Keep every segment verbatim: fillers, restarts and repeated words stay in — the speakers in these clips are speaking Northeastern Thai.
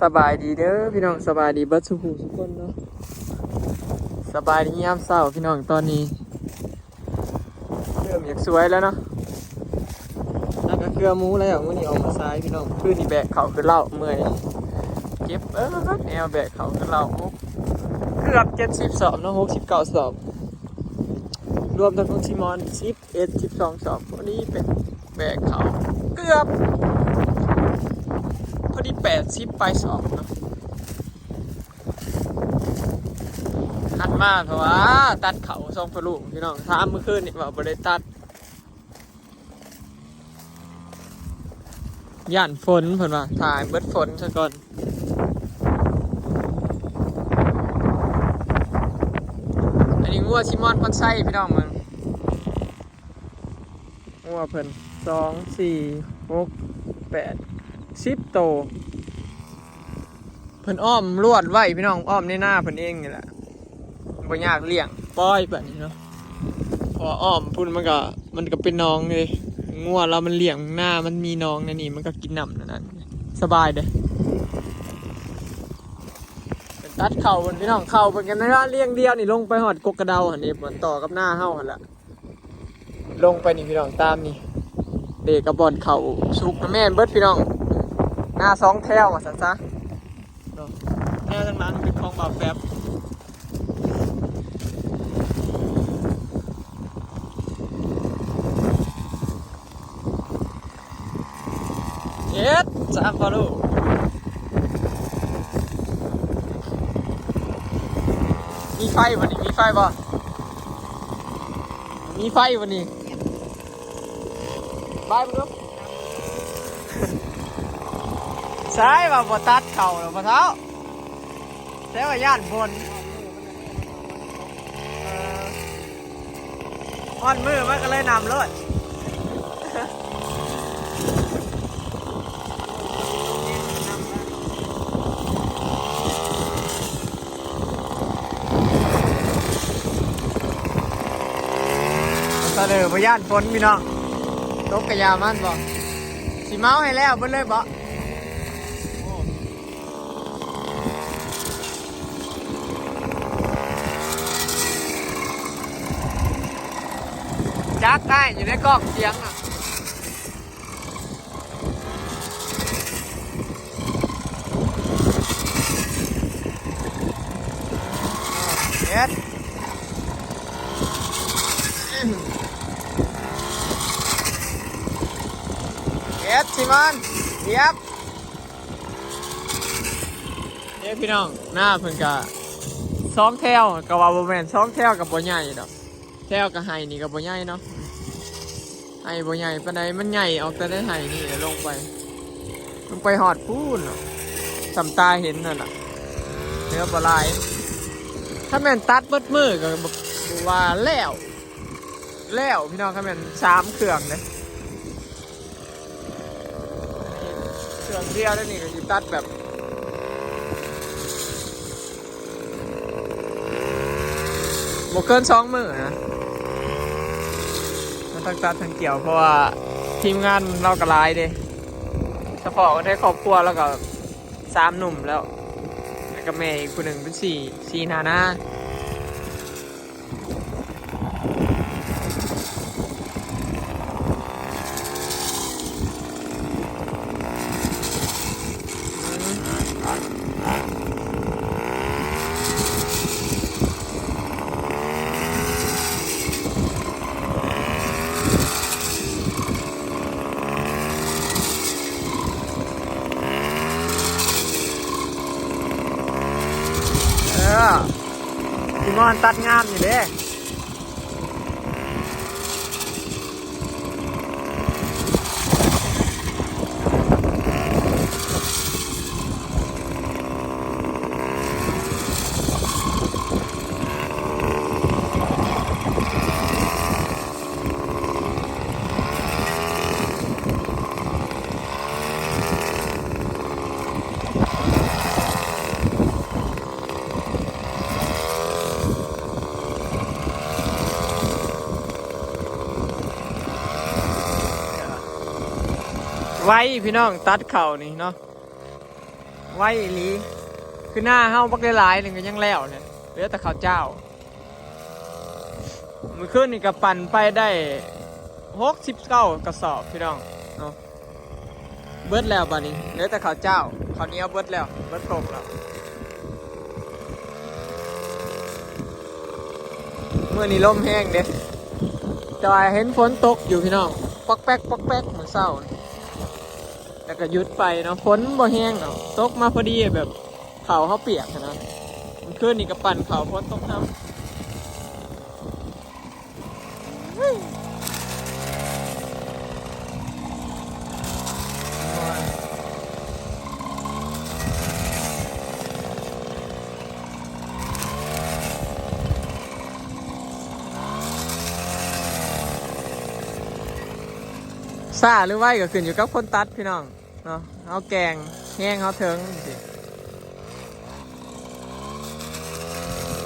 สบายดีเด้อพี่น้อง สบายดีเบิดสุขุสุคนเนาะ สบายดียามเช้าพี่น้อง ตอนนี้ เริ่มอยากสวยแล้วเนาะ แล้วก็เครือหมูแล้ว มื้อนี้ออกมาสายพี่น้อง คืนนี้แบกข้าวขึ้นเล้าเมื่อย เก็บเอิ้นแนวแบกข้าวขึ้นเล้า เกือบเจ็ดสิบสอบเนาะ หกสิบเก้าสอบ รวมทั้งของซิมอน สิบเอ็ด สิบสองสอบ พอดีเป็นแบกข้าว เกือบ พอดี แปดสิบ ปลายสอบเนาะ หันมาเพราะว่าตัดข้าวสองพะโล้พี่น้อง ถามมื้อคืนนี่ว่าบ่ได้ตัด ย่านฝนเพิ่นว่า ถ่ายเบิดฝนซะก่อน อันนี้งัวซิมอนพอนไซพี่น้องเบิ่ง งัวเพิ่น สอง สี่ หก แปด สิบ โต เพิ่นอ้อมลวดไว้พี่น้อง อ้อมในนาเพิ่นเองนี่แหละ บ่ยากเลี้ยง ปล่อยไปนี่เนาะ เพราะอ้อมพุ่นมันก็ มันก็เป็นหนองเลย งัวเรามันเลี้ยงนา มันมีหนองในนี่ มันก็กินน้ำในนั้น สบายเด้ เป็นตัดข้าวเพิ่นพี่น้อง ข้าวเพิ่นกันนะ เลี้ยงเดียวนี่ลงไปฮอดกกกระเดาหั่นนี่ มันต่อกับนาเฮาหั่นละ ลงไปนี่พี่น้อง ตามนี่ เดกะบ่อนข้าวสุกนะ แม่นเบิดพี่น้อง นาสองแถวว่าซั่นซะเนาะ แถวทางหลังเป็นของบ่าวแป๊บ เอ็ด สาม ฟอลโล่ มีไฟบ่นี่ มีไฟบ่ มีไฟบ่นี่ ไปมึงดู ใช่ว่าบ่ตัดข้าวแล้วบ่เฒ่า แต่ว่าย่านฝน เออ ฮอดมื้อมันก็เลยนำโลด ตะเลิบ่ย่านฝนพี่น้อง ตกกะยามันบ่ สิเมาให้แล้วเบิดเลยบ่ จักอ้ายอยู่ในกล้องเสียงน่ะ เฮ็ด เฮ็ด ซิมอน เรียบ เอ้ยพี่น้อง หน้าเพิ่นกะสองแถว กะว่าบ่แม่นสองแถวกะบ่ใหญ่ดอก แถวกะไฮ่นี่กะบ่ใหญ่เนาะ ไฮ่บ่ใหญ่ปานใด มันใหญ่ออกแต่ในไฮ่นี่แหละ ลงไป ลงไปฮอดพู้นเนาะ ส่ำตาเห็นนั่นน่ะ เหลือบ่หลาย ถ้าแม่นตัดเบิดมื้อกะบ่ บ่ว่าแล้ว แล้วพี่น้อง ถ้าแม่นสามเครื่องเด้ เครื่องเดียวแล้วนี่ก็สิตัดแบบ บ่เกินสองมื้อนะ มันทั้งตัดทั้งเกี่ยว เพราะว่าทีมงานเราก็หลายเด้ เฉพาะในครอบครัวเราก็สามหนุ่มแล้ว แล้วก็แม่อีกผู้หนึ่งเป็นสี่ สี่นานา เออ พี่มอนตัดงามอยู่เด้ ไวพี่น้องตัดเข่านี่เนาะ ไวอีหลี คือนาเฮาบักหลายๆหนึ่งก็ยังแล้วเนี่ย เหลือแต่ข้าวเจ้า มื้อคืนนี่ก็ปั่นไปได้ หกสิบเก้า กระสอบพี่น้องเนาะ เบิดแล้วบัดนี้ เหลือแต่ข้าวเจ้า ข้าวเหนียวเบิดแล้ว เบิดโตกแล้ว มื้อนี้ลมแฮงเด้ แต่ว่าเห็นฝนตกอยู่พี่น้อง ป๊อกแป๊กป๊อกแป๊กมื้อเช้านี่ แล้วก็หยุดไปเนาะ ฝนบ่แฮงดอก ตกมาพอดีแบบ ข้าวเฮาเปียกหั้นนะ มื้อคืนนี่ก็ปั่นข้าวฝนตกนำ ช้าหรือไวก็ขึ้นอยู่กับคนตัดพี่น้องเนาะ เฮาแกร่ง แฮงเฮาเถิงจั่งซี้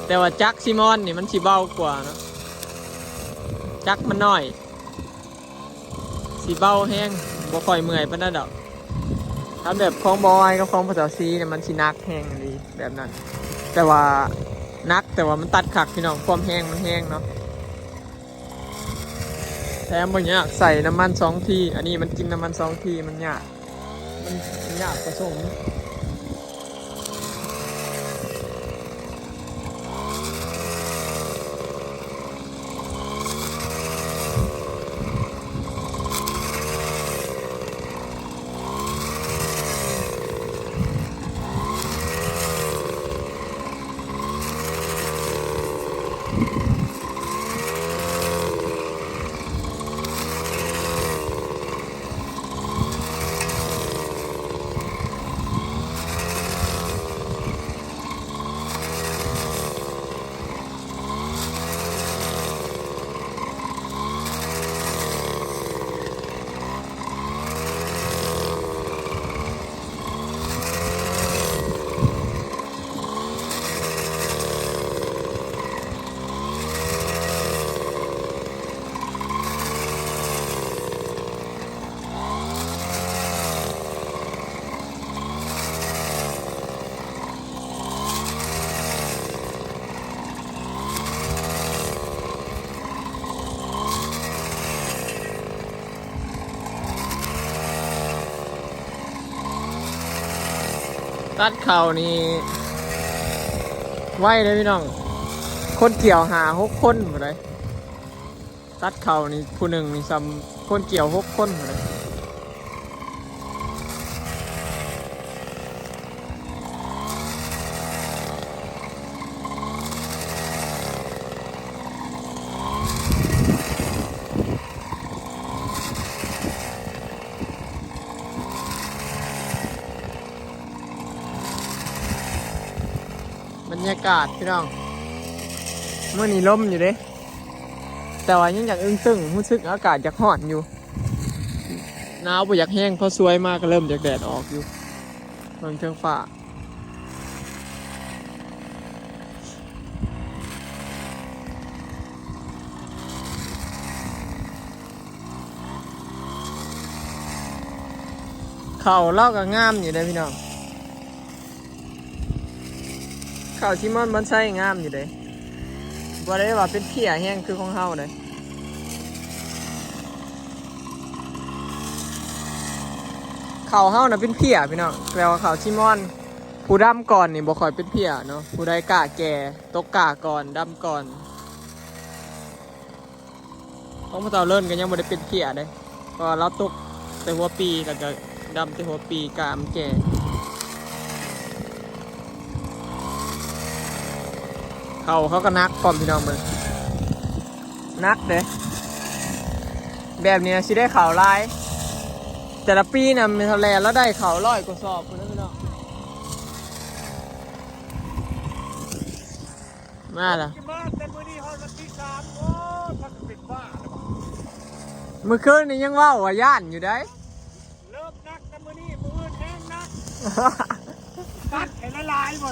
แต่ว่าจักรซีมอนนี่มันสิเบากว่าเนาะ จักรมันน้อย สิเบาแฮง บ่ค่อยเมื่อยปานนั้นดอก ถ้าแบบของบอยกับของพ่อเฒ่าซีเนี่ยมันสิหนักแฮงอีหลีแบบนั้น แต่ว่าหนัก แต่ว่ามันตัดคักพี่น้อง ความแฮงมันแฮงเนาะ แถมบ่ยาก ใส่น้ำมันสองที อันนี้มันกินน้ำมันสองที มันยาก มันยากผสม ตัดข้าวนี่ไวเลยพี่น้อง คนเกี่ยวห้าหกคนพู้นเด้ ตัดข้าวนี่ผู้หนึ่งนี่ส่ำคนเกี่ยวหกคนพู้นเด้ บรรยากาศพี่น้อง มื้อนี้ลมอยู่เด้ แต่ว่ายังอยากอึ้งตึง รู้สึกอากาศอยากร้อนอยู่ หนาวบ่อยากแฮง พอสวยมาก็เริ่มอยากแดดออกอยู่ เบิ่งเทิงฟ้า ข้าวลาวก็งามอยู่เด้พี่น้อง ข้าวซีมอนบอนไซงามอยู่เด้ บ่ได้ว่าเป็นเพี้ยแฮงคือของเฮาเด้ ข้าวเฮาน่ะเป็นเพี้ยพี่น้อง แต่ว่าข้าวซีมอน ผู้ดำก่อนนี่บ่ค่อยเป็นเพี้ยเนาะ ผู้ใดกล้าแก่ ตกกล้าก่อน ดำก่อน ของพ่อเฒ่าเลิ่นก็ยังบ่ได้เป็นเพี้ยเด้ เพราะว่าลาวตกแต่หัวปี แล้วก็ดำแต่หัวปี กล้ามันแก่ ข้าวเขาก็หนักพร้อมพี่น้องเบิ่ง หนักเด้ แบบนี้สิได้ข้าวหลาย แต่ละปีน่ะแม่เฒ่าแลลาวได้ข้าวร้อยกว่าสอบพู้นนะพี่น้อง มาละ สิมาแต่มื้อนี้ฮอดวันที่สาม โอ้ย พักเป็นบ้าแล้วบ่ มื้อคืนนี่ยังเว้าว่าย้านอยู่เด้ เริ่มหนักแต่มื้อนี้ มื้ออื่นแฮงหนัก ตัดให้หลายๆบ่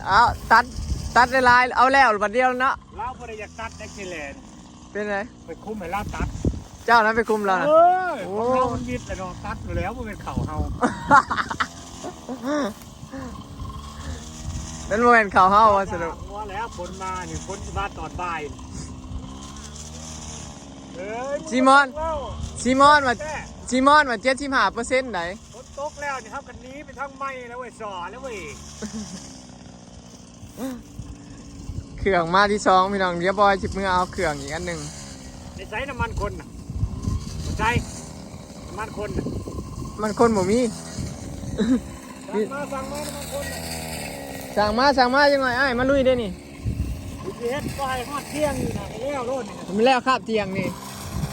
เอาตัด ตัดหลายๆ เอาแล้วบัดเดียวเนาะ ลาวบ่ได้อยากตัดได้ขี้แหล่น เป็นไง ไปคุมให้ลาวตัด เจ้านั้นไปคุมลาวนะ เอ้ย โอ้ ของเฮามันมิดแล้วเนาะ ตัดอยู่แล้ว บ่แม่นข้าวเฮา นั่นบ่แม่นข้าวเฮาว่าสรุป หัวแล้วฝนมานี่ฝนสิมาตอนบ่ายเอ้ย ซีมอน แล้ว ซีมอนว่า แม่ ซีมอนว่าเจ็ดสิบห้าเปอร์เซ็นต์ได ฝนตกแล้วนี่ครับกันนี้ไปทางไม่แล้วเว้ยสอแล้วเว้ย เครื่องมาที่สองพี่น้อง เดี๋ยวบอยสิเมือเอาเครื่องอีกอันหนึ่ง ในใส่น้ำมันคนน่ะใส่น้ำมันคนน่ะ มันคนบ่มี สั่งมาสั่งมาน้ำมันคนน่ะ สั่งมาสั่งมาจังหน่อยอ้ายมาลุยได้นี่ กูสิเฮ็ดไปฮอดเที่ยงนี่นะไปแล้วโลดนี่นะ มันแล้วคาบเที่ยงนี่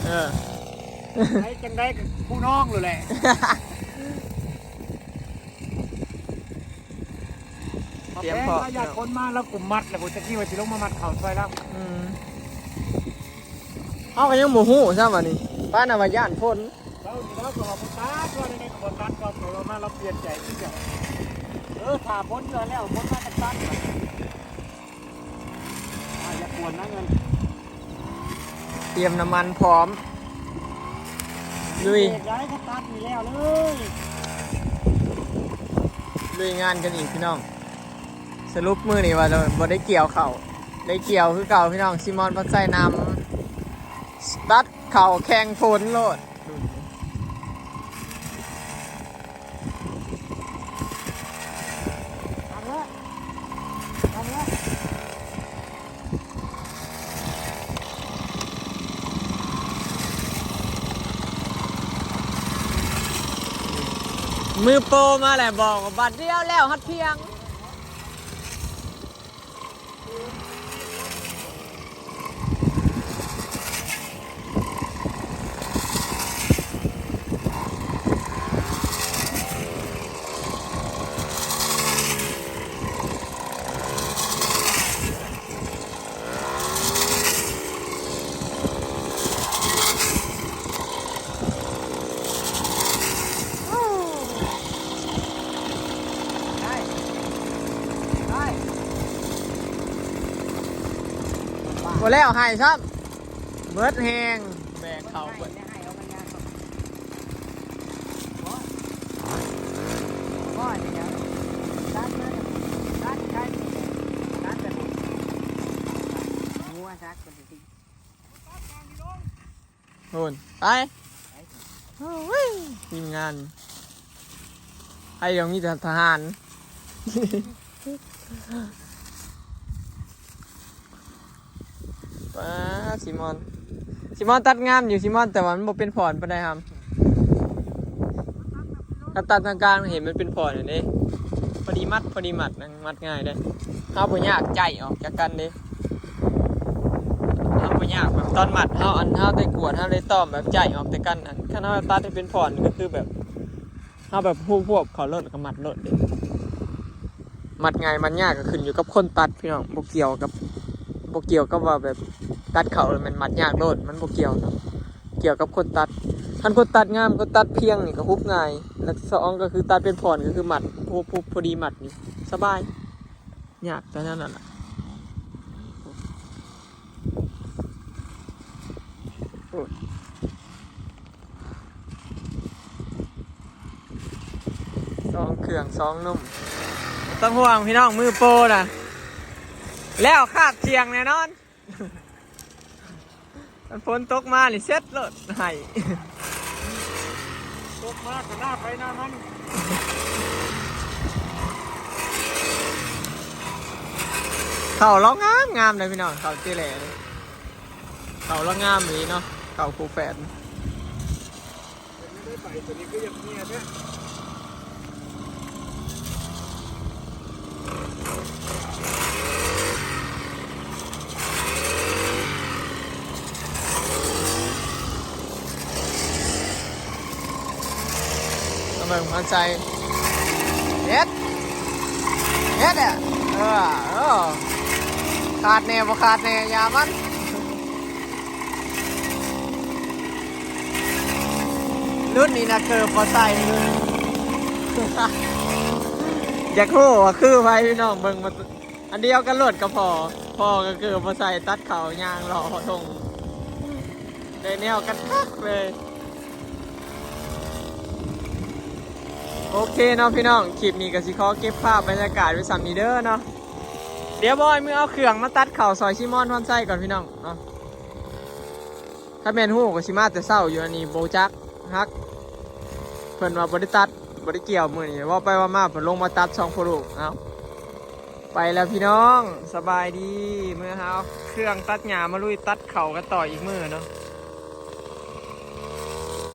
เออ ไปจังได้กับผู้น้องเลยแหละ เตรียมพร้อม แม่อยากคนมาแล้วกลุ่มมัดแล้วผมจะกี้ว่าสิลงมามัดเข่าซอยแล้ว อืมเอาก็ยังบ่ฮู้ซ้ำว่านี่ป้าน่ะว่าย่านฝน แล้วนี่แล้วก็เราตัดว่าในในขบวนตัดก็เรามาเราเปลี่ยนใจที่จะเออถ้าพ้นเดือนแล้วพ้นมาตัดตัดอ่ะอย่าปวนนะเงิน เตรียมน้ำมันพร้อม ลุย เบรกย้ายก็ตัดอยู่แล้วเลย ลุยงานกันอีกพี่น้อง สรุปมื้อนี้ว่าบ่ได้เกี่ยวข้าวได้เกี่ยวคือเก่าพี่น้อง ซีมอนพัดไส้นำตัดข้าวแข่งฝนโลด ทำแล้วทำแล้ว มือโปรมาแหละบอกว่าบัดเดียวแล้วฮัดเที่ยง ได้ได้ บ่แล้วให้ซ้ำเบิดแฮงแบกเขาเบิด ได้ให้เอากันยากก่อนก็เดี๋ยวตัดมาตัดใช้ตัดแบบหัวซักกันสิ โน่นไปโอ้ยทีมงานไอ้ยังมีแต่ทหารป้าซีมอนซีมอนตัดงามอยู่ซีมอนแต่ว่ามันบ่เป็นผ่อนปานใดครับถ้าตัดทางกลางเห็นมันเป็นผ่อนอยู่เด้พอดีมัดพอดีมัดนะมัดง่ายเด้เฮาบ่ยากใจออกจากกันเด้เฮาบ่ยากแบบตอนมัดเฮาอันเฮาได้กวดเฮาได้ต้อมแบบใจออกแต่กันอันคันเฮาตัดให้เป็นผ่อนก็คือแบบเฮาแบบฮูบฮวบเข้ารถแล้วก็มัดรถเด้มัดง่ายมัดยากก็ขึ้นอยู่กับคนตัดพี่น้องบ่เกี่ยวกับบ่เกี่ยวกับว่าแบบตัดเข้าแล้วแม่นมัดยากโลดมันบ่เกี่ยวเนาะเกี่ยวกับคนตัดคันคนตัดงามคนตัดเพียงนี่ก็ฮุบง่าย และที่สองก็คือตัดเป็นผ่อนก็คือมัดฮุบฮุบพอดีมัดนี่สบายยากแต่นั่นน่ะโอ้ยสองเครื่องสองนุ่มบ่ต้องห่วงพี่น้องมือโปรนะแล้วคาบเที่ยงแน่นอน มันฝนตกมานี่เซ็ตโลดให้ ตกมาก็หน้าไปหน้ามัน เข้าลาวงามงามเลยพี่น้องเข้าเจแหล่เลยเข้าลาวงามนี้เนาะเข้าคู่แฝด ไม่ได้ไปตัวนี้ก็ยังเมียแท้ เอาเบิ่งมันใส่เฮ็ดเฮ็ดอ่ะเออเออขาดแน่บ่ขาดแน่อย่ามันรุ่นนี้นะเกิบบ่ใส่รุ่นอยากฮู้ว่าคือไผพี่น้องเบิ่งมาอันเดียวกันโลดกับพ่อพ่อก็เกิบบ่ใส่ตัดเข้ายางเลาะทงได้แนวกันคักเลย โอเคเนาะพี่น้อง คลิปนี้ก็สิขอเก็บภาพบรรยากาศไว้ส่ำนี้เด้อเนาะ เดี๋ยวบอยมือเอาเครื่องมาตัดเข่าซอยชิมอนพรไส้ก่อนพี่น้องเนาะ ถ้าแม่นฮู้ก็สิมาแต่เช้าอยู่ อันนี้บ่จักฮัก เพิ่นว่าบ่ได้ตัดบ่ได้เกี่ยวมื้อนี้ เว้าไปเว้ามาเพิ่นลงมาตัดสองพ่อลูก เอ้า ไปแล้วพี่น้อง สบายดี มื้อเฮาเครื่องตัดหญ้ามาลุยตัดเข่ากันต่ออีกมื้อเนาะ